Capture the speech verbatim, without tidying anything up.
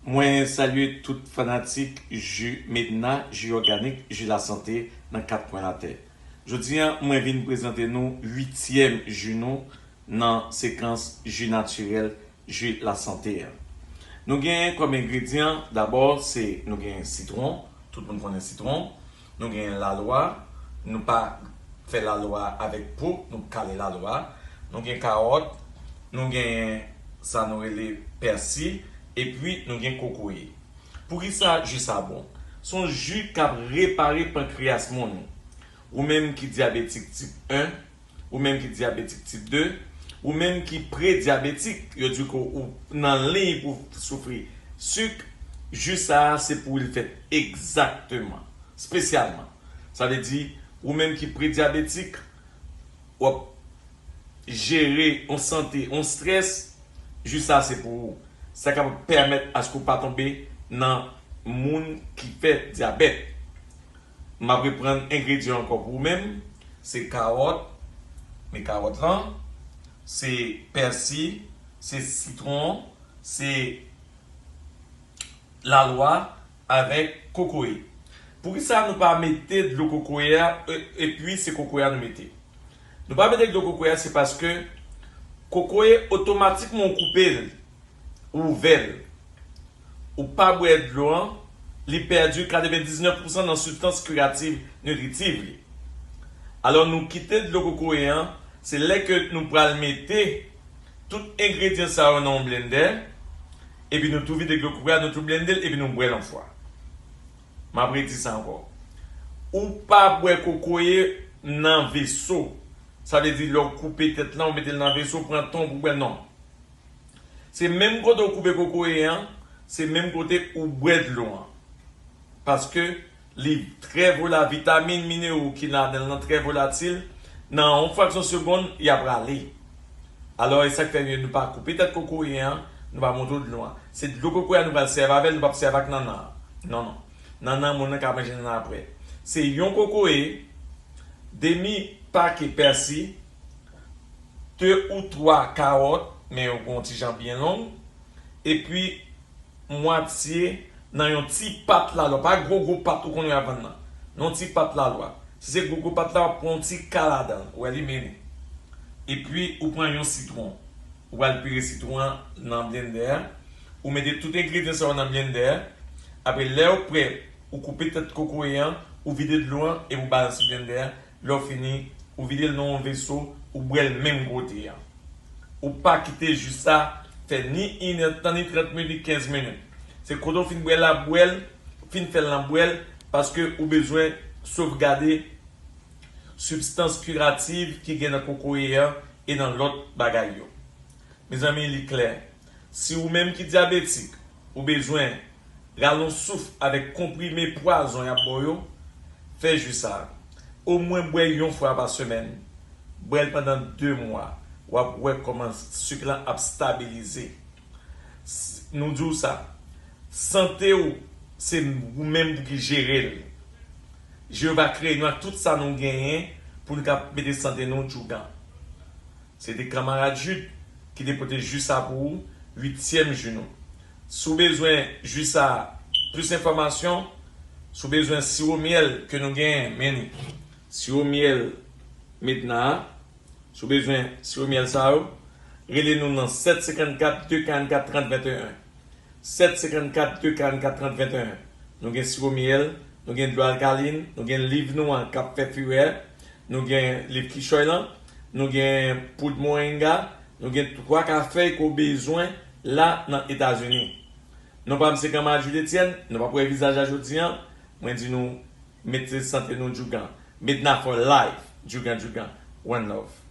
Mwen salye tout fanatik ji Medna, ji òganik, ji lasante nan kat kwen latè. Jodi a, mwen vin prezante nou uityèm ji nou nan sekans ji natirèl, ji lasante a. Nou gen kòm engredyan, dabò, se nou gen sitwon, tout moun konnen sitwon, nou gen lalwa, nou pa fè lalwa avèk po, nou kale lalwa, nou gen kawòt, nou gen sa nou rele pèsi, epi nou gen kokoye. Poukisa ji sa bon? Se yon ji k ap repare pankreyas moun. Ou menm ki dyabetik tip en, ou menm ki dyabetik tip de, ou menm ki predyabetik, yo di ke ou nan liy pou soufri sik, ji sa a se pou li fèt egzakteman, espesyalman. Sa vle di, ou menm ki predyabetik, w ap jere yon sante, yon estrès, ji sa se pou ou. Sa kapab pèmèt aske w pa tonbe nan moun ki fè dyabèt. M ap reprann engredyan ankò pou ou menm. Se kawòt, men kawòt lan, se pèsi, se sitwon, se lalwa avèk kokoye. Poukisa nou pa mete dlo kokoye a, e, epi se kokoye a nou mete? Nou pa mete dlo kokoye a, se paske kokoye otomatikman ou koupe l, ou ouvè l, ou pa bwè dlo an, li pèdi katrevendiznèf pousan nan sibstans kirativ nitritiv li. Alò nou kite dlo kokoye an, se lè ke nou pral mete tout engredyan sa yo nan yon blendè, epi nou tou vide dlo kokoye a, nou tou blende l, epi nou bwè l yon fwa. M ap redi sa ankò. Ou pa bwè kokoye nan veso. Sa vle di lè w koupe tèt lan, ou mete l nan veso, pran tan pou bwè l, non. Se menm kote w koupe kokoye an, se menm kote ou bwè dlo an. Paske li trè vola, vitamin, minero ki ladan l lan trè volatil, nan yon fraksyon segonn, y ap rale. Alò, e sa k fè nou pa koupe tèt kokoye an, nou pa montre w dlo an. Se dlo kokoye a nou pral sèvi avè l, nou p ap sèvi ak nannan an. Non, non. Nannan, moun nan ka manje nannan aprè. Se yon kokoye, demi pake pèsi, de ou twa kawòt, men yo gen yon ti jan byen long, epi mwatye nan yon ti pat lalwa. Pa gwo gwo pat ou konnen y ap vann nan. Nan yon ti pat lalwa. Si se gwo gwo pat la, w ap pran yon ti ka ladan l. Ou wè li mennen. Epi ou pran yon sitwon. Ou pral pire sitwon an nan blendè a. Ou mete tout engredyan sa yo nan blendè a. Apre lè ou prè, ou koupe tèt kokoye an, ou vide dlo an epi ou balanse blendè a. Lè w fini, ou vide l nan yon veso, ou bwè l menm kote a. Ou pa kite ji sa fè ni inèdtan, ni trant minit, ni kenz minit. Se kote w fin bwè l la, bwè l, fin fè l lan, bwè l, paske ou bezwen sovgade sibstans kirativ ki gen nan kokoye a e nan lòt bagay yo. Mezanmi, li klè. Si ou menm ki dyabetik, ou bezwen rale yon souf avèk konprime pwazon y ap ba w yo, fè ji sa a. Omwen bwè yon fwa pa semèn. Bwè l pandan de mwa. W ap wè kòman sik lan ap stabilize. S-, nou di w sa, sante w, se ou menm pou ki jere l. Jewova kreye nou ak tout sa nou genyen pou nou ka mete sante nou djougan. Se te kanmarad Jude ki te pote ji sa pou ou, uityèm ji nou. Si w bezwen ji sa, plis enfòmasyon, si w bezwen siwo myèl ke nou genyen, men li. Siwo myèl Medna a, si w bezwen siwo myèl sa yo, rele nou nan sèt senkannkat de karannkat trant venteyen. Sèt senkannkat de karannkat trant venteyen. Nou gen siwo myèl, nou gen dlo alkalin, nou gen liv nou an k ap fè furè, nou gen liv kichòy lan, nou gen poud moringa, nou gen twa ka fèy ke w bezwen la nan Etazini. Non pa m se kanmarad Jude Etienne, nou p ap wè vizaj la jodi an, mwen di nou mete sante nou djougan. Medna for life, djougan djougan, one love.